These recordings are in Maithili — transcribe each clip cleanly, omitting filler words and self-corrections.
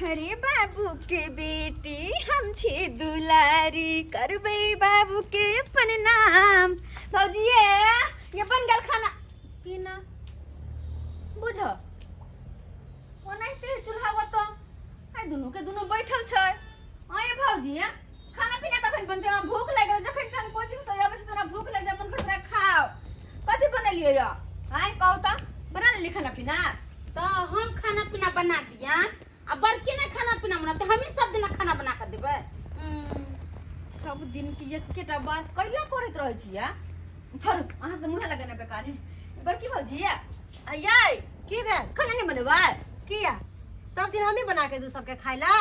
अरे बाबू के बेटी हम छी दुलारी करबै बाबू के अपन नाम। भौजी ये बन गेल खाना पीना बुझ ओनाहिते चूल्हा ओतऽ आइ दुनू के दुनू बैठल छै। आये भौजी खाना पीना कखन बनतै? हमरा भूख लागि गेल, जखन हम कोचिंग से आबै छी तऽ हमरा भूख लागि जाइ, मन करत खाओ। कथी बनेलियै यऽ आँय कहू तऽ, बना लेली खाना पीना? तऽ हम खाना पीना बना दिया आ बड़की नहि खाना पीना बनाते, हमही सब दिना खाना बना कऽ देबै। सब दिन के एकेटा बात कैला करैत रहै छियै? छोड़ू, अहाँ से मुँह लगेना बेकार है। बड़की भौजी आयै की भेल? खाना नहीं बनेबै? किया सब दिन हमही बना के दू सबके खाय ला?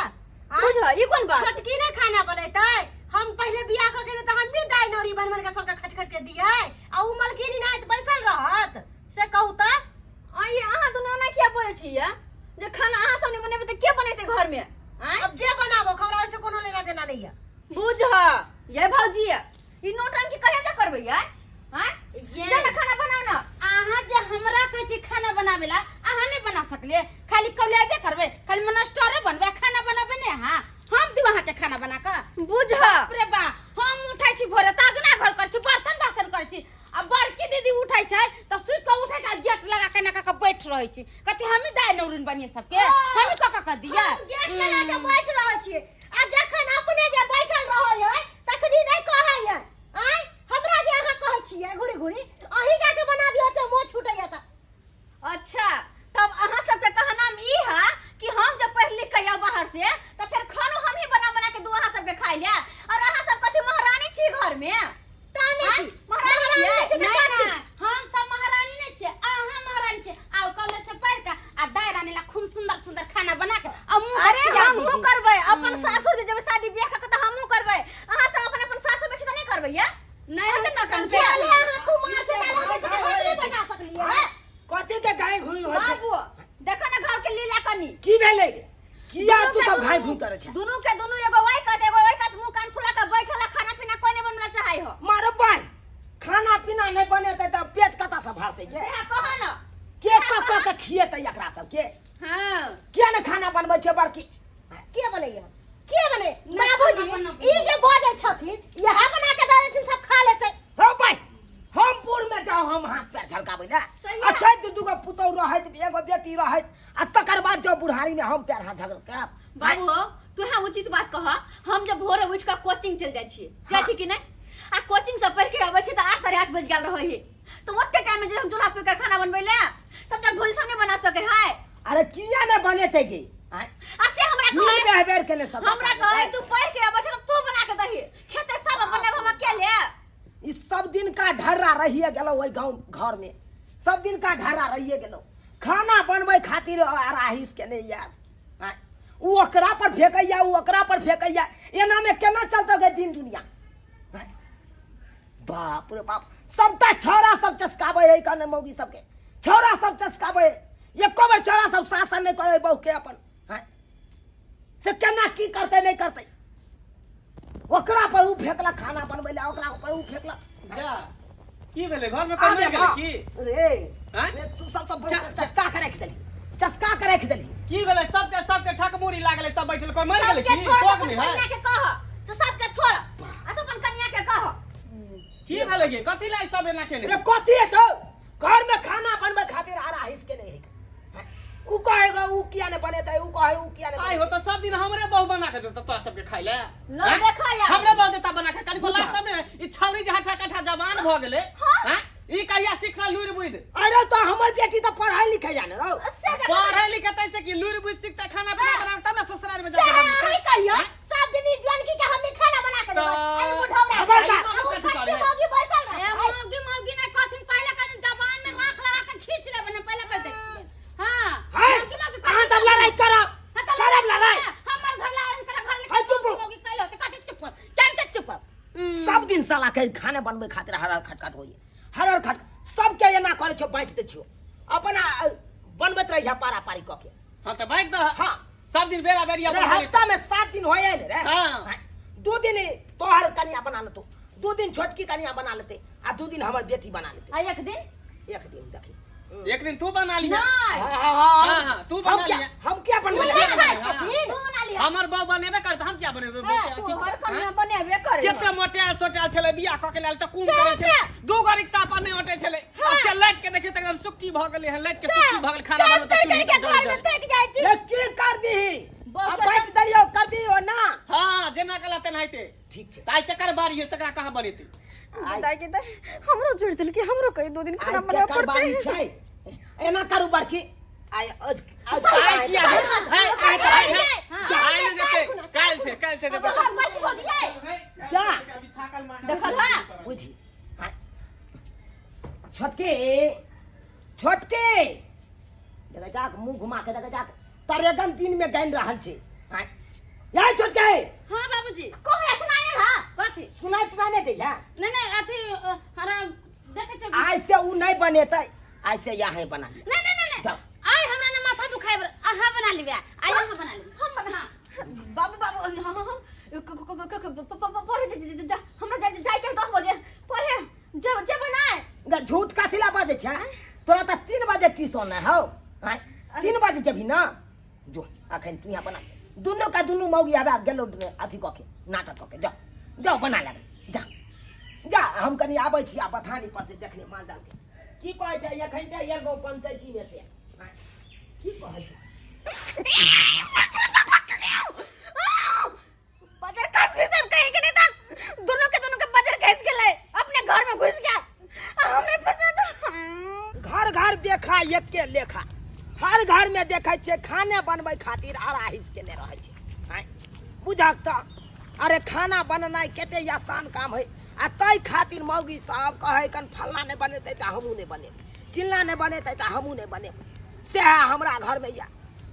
बुझ ई कोन बात? छोटकी ने खाना बनेतै? हम पहिले बियाह कऽ गेलै तऽ हमही दाइ नौरी बन बन के सबके खट खट के दियै आ उ मलकिनी नाइत बैसल रहत, से कहू तऽ। आइए अहाँ दुनू एना किया बोलै छियै जे खाना अहाँ सब नहि बनेबै तऽ के बनेतै घर में? आँय अब जे बनाबो हमरा ओहिसे कोनो लेना देना नहीं है। बुझ ये भौजी ई नौटंकी कहिया तक करबै यार? आँय ये जा ना खाना बनाओ ना। अहाँ जे हमरा कहै छी खाना बनाबै ला, अहाँ नहि बना सकलियै? खाली कॉलेजे करबै, खाली मास्टरे बनबै, खाना बनाबै नहि अहाँ? हम दियौ अहाँके खाना बना कऽ? बुझ बाप रे बा, हम उठै छी भोरे तऽ अगना घर करै छी, बर्तन बासन करै छी, आ बड़की दीदी उठै छै तऽ सुति कऽ उठै छै आ गेट लगा के एना कऽ कऽ बैठ रहै छै। कथी हमही दाइ नौरिन बनिए सबके? हमही कऽ कऽ कऽ दियै? हम गेट लगा के बैठ रहल छियै आ जखन अपने जे बैठल रहै है तखनी नहि कहै है। आँय हमरा जे अहाँ कहै छियै घुरी घुरी, अहीं जाके बना दियौ तऽ मोह छूटैया तऽ। अच्छा तब अहाँ सबके कहना में ई है कि हम जब पढ़ लिख के आउ बाहर से तो फिर खानो हम ही बना बना के दू अहाँ सबके खाइ ले, और अहाँ सब कथी महारानी छी घर में? ताने आँय? की? महारानी महारानी छियै? नहि छै तऽ नहीं, कथी? नहीं, हम सब महारानी नहीं छियै, अहाँ महारानी छियै। आउ कॉलेज से पढ़ के आ दाइ रानी ला खूब सुंदर सुंदर खाना बना के आ मुंह अरे खिया हमहूँ दीदी। करबै अपन सासुर जे जेबै शादी बियाह कऽ के तऽ हमहूँ करबै। अहाँ सब अपन अपन सासुर में छी तऽ नहि करबै या? नहीं, ओते हम नौटंकी। करबै। अरे अहाँ कुमार छै तऽ अहाँ के हम नहि बना सकलियै है। कथी के गाय घुई होइ छै? बाबू देखो ना घर के लीला कनी। की भेलै? किया दुनू तू के सब दुनू- घाय घुई करै छै? दुनू के दुनू एगो वाई कत एगो वाई कत मुंह कान फुला के बैठल आ खाना पीना कोई नहीं बनना चाहे हो। मारो बाय, खाना पीना नहीं बनेतै तऽ पेट कतऽ से भरतै ये? सेहा कह ना। के कऽ कऽ के खिएतै एकरा सबके? हाँ किया ने खाना बनबै छै बड़की? के बनैया? के बने? नहि, बाबूजी खाना बनबै। ई जे बजै छथिन इएह बना के दऽ देथिन सब खा लेतै। हौ भाई, हम बूढ़ में जाओ, हम हाथ पैर झलकाबै ने। सही है। अच्छा दू दू गो पुतहु रहैत, एगो बेटी रहैत, आ तकर बाद जब बुढ़ारी में हम पैर हाथ झलकायब। बाबू हो, तू हाँ उचित बात कह। हम जब भोरे उठ के कोचिंग चल जाइ छियै, जाइ छी कि नहि? आ कोचिंग से पढ़ के अबै छी तऽ 8 8:30 बज गेल रहै है, तऽ ओते टाइम में जे हम चूल्हा पे के खाना बनबै ले तब तक भोजी सब नहीं बना सके है। अरे किया ने बनेतै गे? आँय? आ से हमरा नींद कहै, में हबेर के ने सब हमरा कहै तू पढ़ के अबै छै तऽ तू बना के दही, खेते सब बनाब हम अकेले। ई सब दिन का ढर्रा रहिए गेलो ओहि गाँव घर में, सब दिन का ढर्रा रहिए गेलो। खाना बनबै खातिर आराहिस के नहीं यार। आँय? उ ओकरा पर फेंकैया, उ ओकरा पर फेंकैया, एना में केना चलतौ गे दिन दुनिया? आँय? बाप रे बाप, सबटा छौड़ा सब चसकाबै है कने मौगी सबके, छौड़ा सब चसकाबै है। एको बेर छौड़ा सब शासन नहीं करै बहू के अपन। आँय? से केना की करतै नहीं करतै, ओकरा पर उ फेंकलक खाना बनबै ला, ओकरा पर उ फेंकलक। जा की भेलै घर में? कोई मरि गेलै की? रे आँय? रे, तू सब तऽ चसका के राखि देलही, चसका के राखि देलही। की भेलै? सबके सबके ठकमुरी लागलै, सब बैठल, कोई मरि गेलै सबके की? छोड़ शोक अपन में है? कन्या के कह, से सबके छोड़ आ तो अपन कन्या के कह। की भेलै गे? कथी ला सब एना केने? रे कथी हेतौ, घर में खाना बनबै खातिर आरा हिस के नहीं है। उ कहेगा उ किया ने बनेतै, उ कहे उ किया ने आइ हो तऽ सब दिन हमरे बहू बना के देता तोरा सबके खाइ ले। ल आँय? देखा यार। हमरे बहू देता बना के, कनिको लाज सब ने। ई छौरी जे हठा कठा जवान भऽ गेलै, आँय? ई कहिया सिखल लुरि बुद्धि? अरे तो हमर बेटी तो पढ़ाई लिखे जाने रहो। से देखा। पढ़े लिखे तैसे की लुरि बुद्धि सिखतै, खाना पीना बनाबै तब ने ससुराल में से जाके बनतै। अहीं कहियौ, आँय? सब दिन ई जुअनकी के हमनी खाना बना के देबै, तऽ- अरे बुढ़ौरा खबरदार। आ उ कथी छोटकी कहलियै? मौगी बैसल ए रहतै। मौगी मौगी नहि कहथिन, पहिले कहथिन जबान में राख लगा के खींच लेबै ने, पहिले कह दै छियै। हाँ, है, मौगी मौगी अहाँ सब लड़ाई करब, हाँ, तऽ करब लड़ाई। हमर घर ला हुनकर घर ला है, चुप रहो। मौगी कहलो तऽ कथी चुप हो? केन के चुप हो? सब दिन साला के खाना बनबै खातिर हर हर खटखट होइए, हर हर खट सबके एना करै छौ, बाँटि दै छियौ अपन, आ, बनबैत रहिहे पारा पारी कऽ के। हाँ तऽ बाँटि दह। हाँ। सब दिन बेरा बेरी रे अपन हफ्ता में 7 दिन होए ने रे। हाँ। हाँ। 2 दिन तोहर कनिया बना लेतो, 2 दिन छोटकी कनिया बना लेते, आ 2 दिन हमर बेटी बना लेते। आ एक दिन? एक दिन देखी, एक दिन तू बना लिहा। नहीं। हाँ, हाँ, हाँ, हाँ, हाँ, तू बना हम क्या लिहा। हम क्या तू बनबै नहि ले? खाइ छथिन? तू हमर बहू बनेबे करत, हम किया बनेबे बहू के? तोहर कनिया बनेबे करे। केते मोटायल सोटायल छलै, बियाह कऽ के लायल तऽ कुम करै छलै, दू गो रिक्शा पर नहि अटै छलै। आ से लाइट के देखियौ तऽ एकदम सुक्की भऽ गेलै हन, लाइट के सुक्की भऽ गेल, खाना काम बनबै कर तऽ कर के घर में तक जाइ छी। ले की कर दीही? बहू आ के बाँटि देलियौ, कर दीही ओ ना। हँ, जेना कला तेनाहिते। ठीक छै। तऽ आइ केकर बारी है, तकरा कहाँ बनेतै? दाइ के दाइ, हमरो जोड़ देलकै, हमरो कही दो दिन खाना आइ बनाबऽ केकर बारी पड़तै। छै? एना करू बड़की, आइ आज आज आइ किया आइ- भेल? है, आइ तऽ आइ है। आइ नहि जेतै, काल्हि से, काल्हि से जेतै। बस भऽ गेलै। जा। देखल हा। बुझी आइ। छोटकी, छोटकी, देखै जाक मुँह घुमा के देखै जाक, तरेगन दिन में गानि रहल छै। आइ यार छोटकी। हाँ बाबूजी। कहे सुनाई नहीं हा? कथी? सुनाई तुनाई नहीं दैया? नहीं नहीं, अथी हमरा देखै छै। आइ से उ नहीं बनेतै, आइ से यहाँ बना लिअ। नहीं नहीं नहीं। जाओ। आइ हमरा ने माथा दुखाय बर, अहाँ बना लेबै, आइ अहाँ बना लेबै। हम बना, बाबू बाबू, हाँ हाँ हाँ, पढ़े जा, जा हमरा जाय जाय के 10 बजे पढ़े जब जब बनाए। ग झूठ कथी ला बाजै छै? तोरा तऽ 3 बजे ट्यूशन है हौ। आँय, 3 बजे जेबही ना? जो अखन तू यहाँ बना, दुनू का दुनू मौगी आबे गेलो अथी कऽ के, नाटक कऽ के। जाओ जाओ, बना लगे, जा जा। हम कनी आबै छी आ बथानी पर से देखले माल जाल के की कहै छै। एखन तऽ एगो पंचायती में से आँय, की कहै छै? बजर खस भी सब कहीं के नहीं था, दोनों के दोनों के बजर घिस गेलै, अपने घर में घुस गया आ हमरे फंसा तो। घर घर देखा एके लेखा, हर घर में देखै छियै खाने बनबै खातिर आराहिस केने रहै छै। आँय, बुझक तऽ अरे खाना बनेनाइ कते आसान काम है, आ ताहि खातिर मौगी सब कहै कन फल्ला नहि बनेतै तऽ हमहूँ नहि बनेबै, चिल्ला नहि बनेतै तऽ हमहूँ नहि बनेबै। सएह हमरा घरमे यऽ,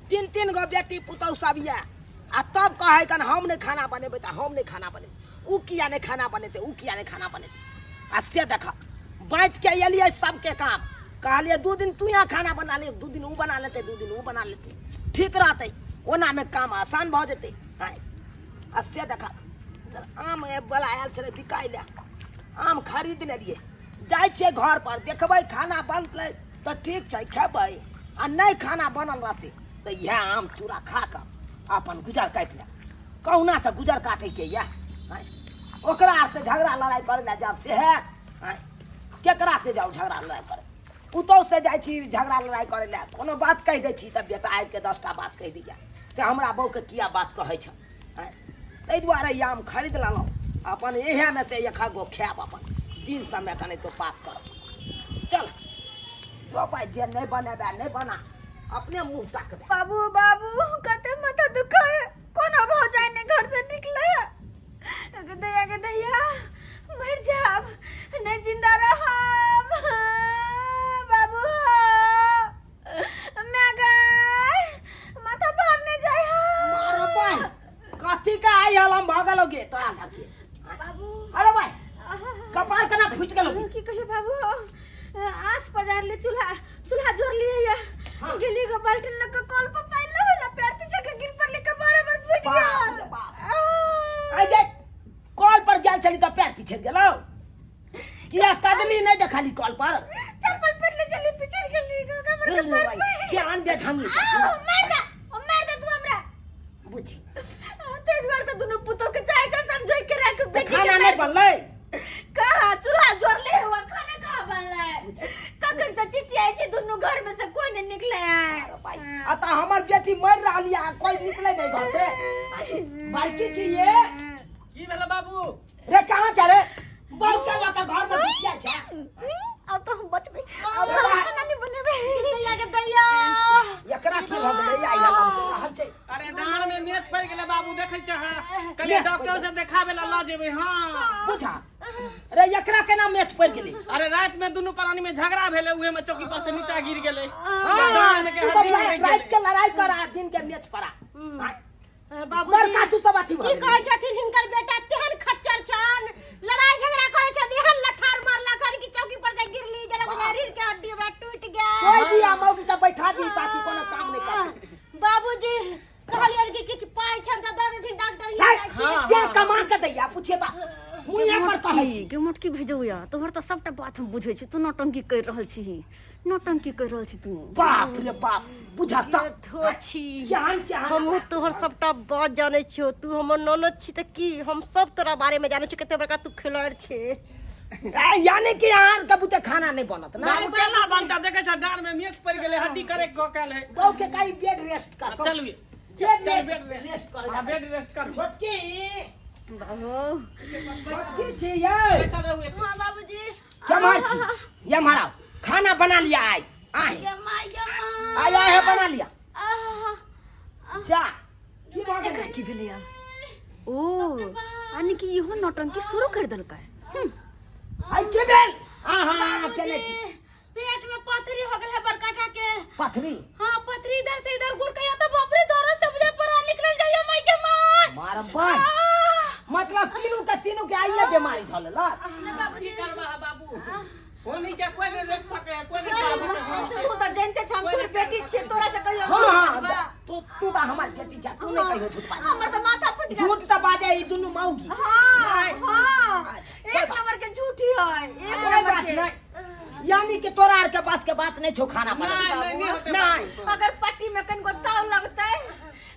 तीन तीन गो बेटी पुतहु सब यऽ, आ तब कहै कन हम नहि खाना बनेबै तऽ हम नहि खाना बनेबै, उ किया नहि खाना बनेतै, उ किया नहि खाना बनेतै। आ से देख, बाँटि के एलियै सबके काम, कहलियै 2 दिन तू यहाँ खाना बना ले, 2 दिन उ बना लेतै, 2 दिन उ बना लेतै, ठीक रहतै, ओनामे काम आसान भऽ जेतै। आँय, आ से देख, आम बला आयल छलै बिकाय लए, आम खरीद लेलियै, जाइ छियै घर पर, देखबै खाना बनतै तऽ ठीक छै खेबै, आ नहि खाना बनल रहतै तऽ इएह आम चूड़ा खा कऽ अपन गुजर काटि लेब। कहुना तऽ गुजर काटैके यऽ। आँय, ओकरा आरसँ झगड़ा लड़ाइ करै लए जायब से हैत? आँय, केकरा से जाउ झगड़ा लड़ाइ करै? पुतहु से जाइ छी झगड़ा लड़ाइ करै लए, कोनो बात कहि दै छी तऽ बेटा आबिके 10टा बात कहि दैया से हमरा बहूके किया बात कहै छ। आँय, ताहि दुआरे ई आम खरीद लेलहुँ, अपन इएहमे से एक गो खायब, अपन दिन समय कनाहितो पास करब। चल जो भाइ, जे नहि बनेबै नहि बना, अपने मुँह ताकबै। बाबू बाबू, कते माथा दुखाय, कोनो भौजाई ने घर से निकले है। गे दैया गे दैया, मर जाब नहीं जिंदा रहब। बाबू मैं गए, माथा फाड़ने जाय। मारे भाई, कथी का आई हलम भऽ गेलौ गे तोरा सबके? बाबू। अरे भाई, कपार केना फुटि गेलौ गे? की कहियो बाबू, आस पजार ले चूल्हा चूल्हा जोड़ लिए या गेली गो बाल्टी लग के कल पर पानी लगे ला, पैर पीछे के गिर पर लेके बराबर फूट बाप गया। रे बाप। आई जे कल पर गेल छली तऽ पैर पीछे गेलौ किया? कदली नहि देखली कल पर? चप्पल पहनले चली, पीछे गेली गो कमर के पैर पर। केहन बेढंगी छै। आ, मार दे, मार दे तू हमरा। बुझी ताहि दुआरे तऽ दुनू पुतोह के चाहे छै समझोइ के राख तऽ बेटी के। खाना नहि बनलै? कहाँ चूल्हा जोड़ले हुआ, खाना कहाँ बनलै? कखन से चिचियाइ छै दुनू, घर में से कोई नहीं निकले है। भाई, आ तऽ हमर बेटी मरि रहल यऽ, कोई निकले नहि घर से। बड़की छी ये। की भेलै बाबू? रे कहाँ जा रे? बहुत के लऽ कऽ घर में घुसिया छै। अब तो हम बचबै, अब तो हम खाना नहीं बनेबै। दैया के दैया, एकरा की भऽ गेलै? आई हलम रहल छै। अरे डाँड़ में मेच पड़ि गेलै बाबू, देखै छै अहाँ, कहलियै डॉक्टर से देखाबे ला लऽ जेबै। हाँ बुझा रे, एकरा केना मैच पड़ि गेलै? अरे राति में दुनू प्राणी में झगड़ा भेलै, उहे में चौकी पर से नीचा गिर गेलै। हाँ, डाँड़ में के तू सब हड्डी लगि राति गेलै। के लड़ाई कर आ दिन के मैच पड़ा। बाबूजी। बड़का तू सब अथी भऽ की गेली। कहै छथिन, हिनकर बेटा तेहन खच्चर छन, लड़ाई झगड़ा करै छन, एहन लथार मारलक हन कि चौकी पर से गिरली, जेना बुझाय रीढ़ के हड्डी हमरा टूटि गेल। कोई दिया मौगी के बैठा दी ताकि कोनो काम नहीं कर सके। बाबूजी, कहलियनि कि किछु पाइ छनि तऽ दऽ देथिन, डॉक्टर नहीं, हिनका छी। से कमा के दैया, पूछिए बा मुँहे पर कहै छी। गे मोटकी भेजौया, तोहर तऽ सबटा बात हम बुझै छी। तू नौटंकी करि रहल छीही, नौटंकी करि रहल छी तू। बाप रे बाप, बुझत ये धो छी। केहन केहन। हमहूँ तोहर सबटा बात जानै छियौ। तू हमर ननद छी तऽ की, हम सब तोरा बारे में जानै छियौ, कते बड़का तू खिलाड़ छे। यानी कि अहाँ के बुते खाना नहीं बनत ना? बाबू, केना बनता? देखै छ, डाँड़ में मेच पड़ि गेलै, हड्डी करे कऽ कैल है। बहू के कहीं बेड रेस्ट कर। चलू। बेड चल, रेस्ट, बेड रेस्ट। रेस्ट कर। हाँ, बेड रेस्ट कर। छोटकी, बाबू। छोटकी छी ये। पैसा रहू एक। हाँ बाबूजी। क्या मार छी ये? मारा खाना बना लिया। आय आय। गे माय, गे माय। आय आय है, बना लिया। आह, जा, की भऽ गेलै? की भेलैया? ओ यानी कि इहो नौटंकी शुरू कर देलकै। आइ के भेल? हाँ हाँ, केने छी? पेट में पथरी हो गेल है बड़का टा के। पथरी? हाँ, पथरी इधर से इधर गुड़ के तो बाप रे, दर्द से मुझे परा निकल जाइए माई के माँ। मारब। मतलब तीनू के तीनू के आइए बीमारी धऽ लेलक। की करबा है बाबू, होनी के कोई नहीं रोक सके है, कोई नहीं कर सके है। तू तऽ जानते छ, हम तोहर बेटी छियै, तोरा से कहियो हाँ झूठ हाँ बजबा? तू तू तऽ हमर बेटी छ, तू नहीं कहियो झूठ बाज। हमर तऽ माथा फुटि गेल। झूठ तऽ बाजे ई दुनू मौगी। हाँ हाँ। अच्छा, कोई एक बात- नंबर के झूठी है, एक कोई नंबर बात के। नहीं, यानी कि तोरा आर के पास के बात नहीं छौ खाना नहीं, बनावे। नहीं, नहीं होते। नहीं। अगर पट्टी में कनिको ताव लगतै,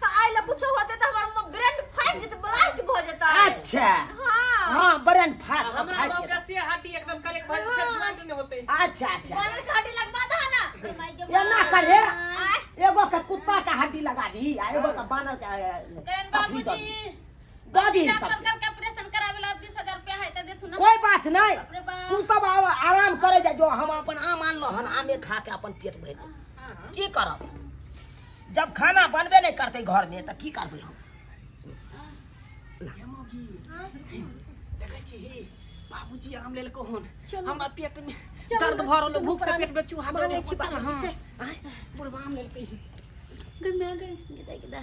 आइ ला कुछो होतै तऽ हमर ब्रेन फाटि जेतै, ब्लास्ट भऽ जेतै। अच्छा। हाँ। हाँ, ब्रेन फास्ट हमरा फाट बाबू जेतै। के से हड्डी एकदम करेक्ट भऽ जेतै, ज्वाइंट नहीं होते। अच्छा अच्छा। बानर के हड्डी लगवा दह ना। माई के ये ना करे। आय। एगो के कुत्ता के हड्डी लगा दी आ एगो के बानर के करण पथरी दऽ दी। बाबूजी। दऽ दी डॉक्टर सब। कल के ऑपरेशन करावे ला 20,000 रुपया है त देथु ना। कोई बात नहीं। बाप रे बाप। तू सब आराम करे जा, जो हम अपन आम आनलो हन, आमे खा के अपन पेट भरि लेब। की करब, जब खाना बनबे नहीं करते घर में तऽ की करबै हम? देखै छी, बाबूजी आम लेलको हन। हमरा पेट में दर्द भऽ रहल, भूख से पेट में चूहा दे। मांगै छी बाबूजी से। बुढ़वा आम लेलकै। गै माय गै। गिदा गिदा,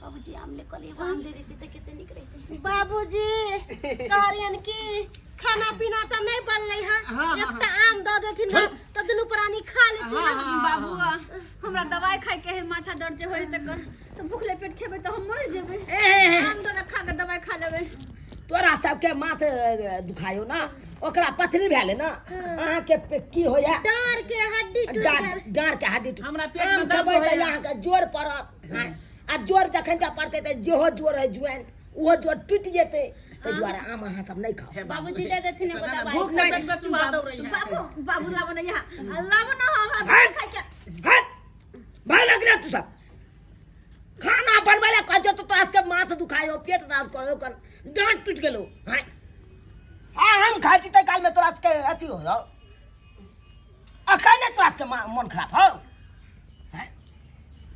बाबूजी आम ले कल आम ले रहते त कते निक रहते। बाबूजी कहलियन कि खाना पीना तऽ नहि बनलै हँ, एकटा आम दऽ देथिन ने तऽ दुनू प्राणी खा लेती ना। बाबू, हमरा दवाई खाय के है, माथा दर्द जे होय तकर, तऽ भूखले पेट खेबै तऽ हम मरि जेबै। आम दऽ दे, खा के दवाई खा लेबै। तोरा सबके माथ दुखायो ना, ओकरा पथरी भेलै ना, अहाँके की होइया? डाँर के हड्डी टूटि गेल। डाँर के हड्डी हमरा पेट में आम दर्द खेबै तऽ होइया। अहाँके जोर पड़त। हाँ, आ जोर जखन जा पड़तै तऽ जेहो जोर है ज्वाइंट, ओहो जोर टूटि जेतै। ताहि दुआरे आम अहाँ सब नहि खाउ। बाबूजी दे देथिन एगो दवाई। भूख से पेट में चूहा दौड़ै है। बाबू, बाबू, लाबो ना यहाँ, लाबो ना, हमरा दवाई खाय के। हट भाई, लग रहा तू सब खाना बनबै लए कहै छौ तऽ तोरा सबके माथ दुखायो, पेट दर्द करो, कर डाँट टूटि गेलो। हाँ, आ हम खाइ छी ताहि कालमे तोरा सबके अथी हो जाओ आ कहने तोरा सबके मन खराब हौ। हैं?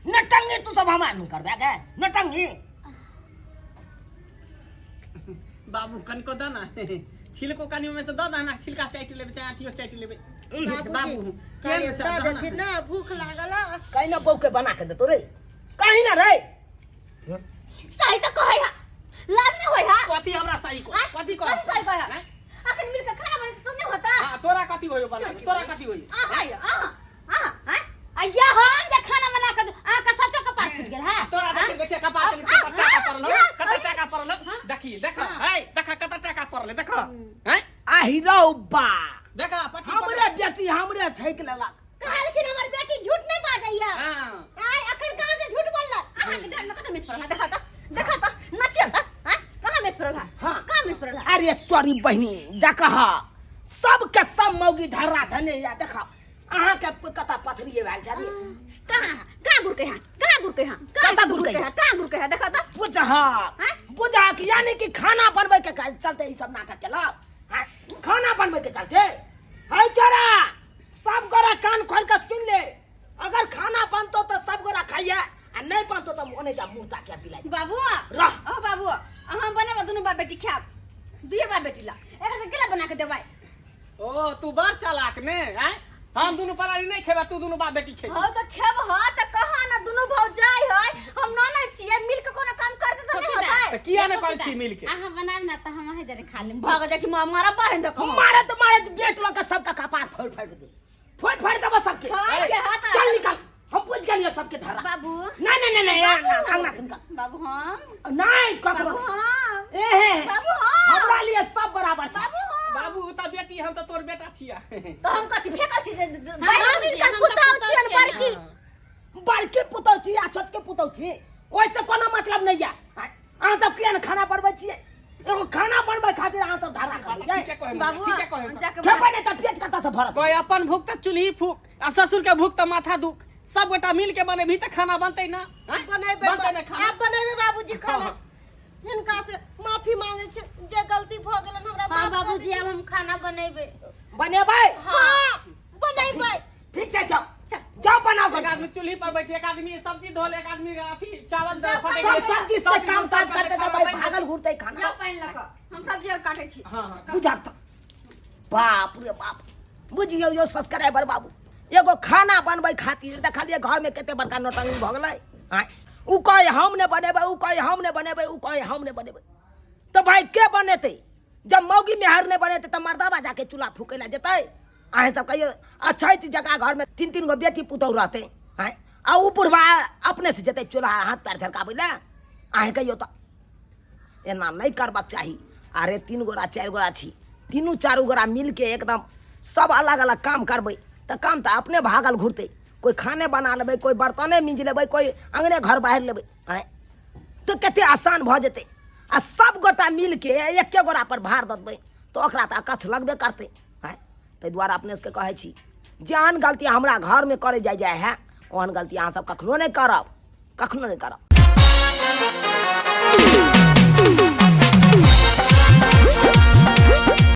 नटंगी तू सब हमरा नहीं करबे गे नटंगी। बाबू, कनिको दऽ ना छिलको, कनि ओहिमे से दऽ दह ना, छिलका चाटि लेबै चाहे आठियो चाटि लेबै। बाबू, केहन छै? दऽ दह ना। देथिन ना, भूख लागल हँ। कहीं ना बहू के बना के देतो रे, कहीं ना रे। सही तऽ कहै हा, लाज नहि होय हा? कथी हमरा सही को? आँय? कथी कथी सही कहै हा? आँय? अखन मिल के खाना बनेतै तऽ नहि होता? हाँ, तोरा कथी होयो बना, तोरा कथी होयो? अहाँ यौ, अहाँ अहाँ आँय? अय्या, हम जे खाना बना के अहाँ के सचो कपार फूटि गेल है। तोरा देखी देखिए कपार के कत टाका पड़ल हो, कत टाका पड़ल हो, देखी देख है, देख कत टाका पड़ल, देख हैं। आहि रौ बा। देख पट्टी। हमरे बेटी हमरे ठकि लेलक। कहलखिन हमर बेटी झूठ नहीं बाजैया। हां। आय अखन कहाँ से झूठ बोललक? अहाँके डाँड़ में कतऽ मेच पड़ल हा? देखा तऽ, देखा तऽ, नचियौ तऽ, आँय? कहाँ मेच पड़ल हा? हाँ। कहाँ मेच पड़ल हा? अरे तोरी बहिनी, देख सबके सब मौगी ढर्रा धने या। देख, अहाँके कतऽ पथरी भेल छै रे? कहाँ कहाँ गुड़के हा, कहाँ गुड़के हा, कहाँ कतऽ गुड़के? गुड़के हा, कहाँ गुड़के हा? देखा तऽ। बुझह बुझह, यानी कि खाना बनबै के चलते ई सब नाटक केलक। हाँ, खाना बनबै के चलते है। चोरा सब गोरा कान खोल के सुन ले, अगर खाना बनतो तो सब गोरा खाइए आ नहीं बनतो तो ओने जा मुंह ताके पिलाई। बाबू। रह। ओ बाबू, अहाँ बनेबा, दुनू बाप बेटी खायब, दुइये बाप बेटी ला एकरा से केला बना के देबै। ओ तू बड़ चालाक ने आय, हम दुनू परानी नहीं खेबा, तू दुनू बाप बेटी खेबी। हौ तऽ खेब ह तऽ कहा ना, दुनू भौ जाय है, हम ननद छियै, मिल के कोनो काम करते तऽ नहीं होतै? तऽ किया नहि करै छी मिल के? अहाँ बनायब ना तऽ हम अहीं जरे खा लेब। भाग जा कि माँ मारा बाहिन दऽ कहो। मारे तो मारे, बेट लऽ के सबका कपार फोड़ फोड़ दे, फोड़ फोड़ देबो सबके। फोड़ के हाथ। चल निकल, हम पूछ गेलियो सबके धरा। बाबू। नहीं नहीं नहीं नहीं, अंगना से निकल। बाबू हम नहीं ककरो। बाबू हम ए हे। बाबू हम हमरा लिए सब बराबर छै। बाबू उ तऽ बेटी हम तऽ तोर बेटा छिया तऽ हम कथी फेकल छी जे हाँ, हम हिनकर हम तऽ पुतहु पुतहु छियनि छियनि। बड़की बड़की पुतहु छी आ छोटकी पुतहु छी ओहिसँ कोनो मतलब नहि यऽ अहाँ सब किया ने खाना बनबै छियै एगो खाना बनबै खातिर अहाँ सब धरा करै ठीके छै कहै बाबू ठीके कहै जाके खेबै नहि तऽ पेट कतऽ से भरत कोई अपन भूख तऽ चूल्ही फूक आ ससुर के भूख तऽ माथा दुख सब गोटा मिल के बनेबही तऽ खाना बनतै ना आँय? बनेबै बनतै ना खाना आब बनेबै बाबूजी खाना हाँ। हिनका से माफी मांगे छी जे गलती भऽ गेलन हमरा हाँ माफ कऽ बाबूजी दियौ। अब हम खाना बनेबै बनेबै हाँ बनेबै ठीक छै जाओ जाओ बनाओ एक आदमी चूल्ही पर बैठे एक आदमी सब्जी धोल एक आदमी अथी चावल दे फटे सब सब्जी से काम काज करते तऽ भाई भागल घुरते खाना जाओ पानि लऽ कऽ हम सब्जी आर काटै छी हाँ हाँ बुझक तऽ बाप रे बाप बुझियौ यौ सब्सक्राइबर बाबू एगो खाना बनबै खातिर देखलियै घरमे कते बड़का नौटंकी भऽ गेलै आँय उ कहै हम नहि बनेबै उ कहै हम नहि बनेबै उ कहै हम नहि बनेबै तऽ भाई के बनेतै जब मौगी मेहर नहि बनेतै तऽ मर्दाबा जाके चूल्हा फूकै लए जेतै अहेँ सब कहियौ अछैत जकरा घरमे तीन तीन गो बेटी पुतहु रहतै आँय आ उ बुढ़बा अपनेसँ जेतै चूल्हा हाथ पैर झरकाबै लए अहेँ कहियौ तऽ एना नहि करबाक चाही अरे तीन गोरा चारि गोरा छी तीनू चारू गोरा मिलके एकदम सब अलग अलग काम करबै तऽ काम तऽ अपने भागल घुरतै कोइ खाने बना लेबै कोइ बर्तने मिंज लेबै कोइ अङ्गने घर बाहर लेबै आँय तऽ कते आसान भऽ जेतै आ सब गोटा मिलके एके गोरा पर भार दऽ देबै तऽ ओकरा तऽ अकछ लगबे करतै आँय ताहि दुआरे अपने सबके कहै छी जे आन गलती हमरा घरमे करै जाइ जाइ है ओहन गलती अहाँ सब कखनो नहि करब कखनो नहि करब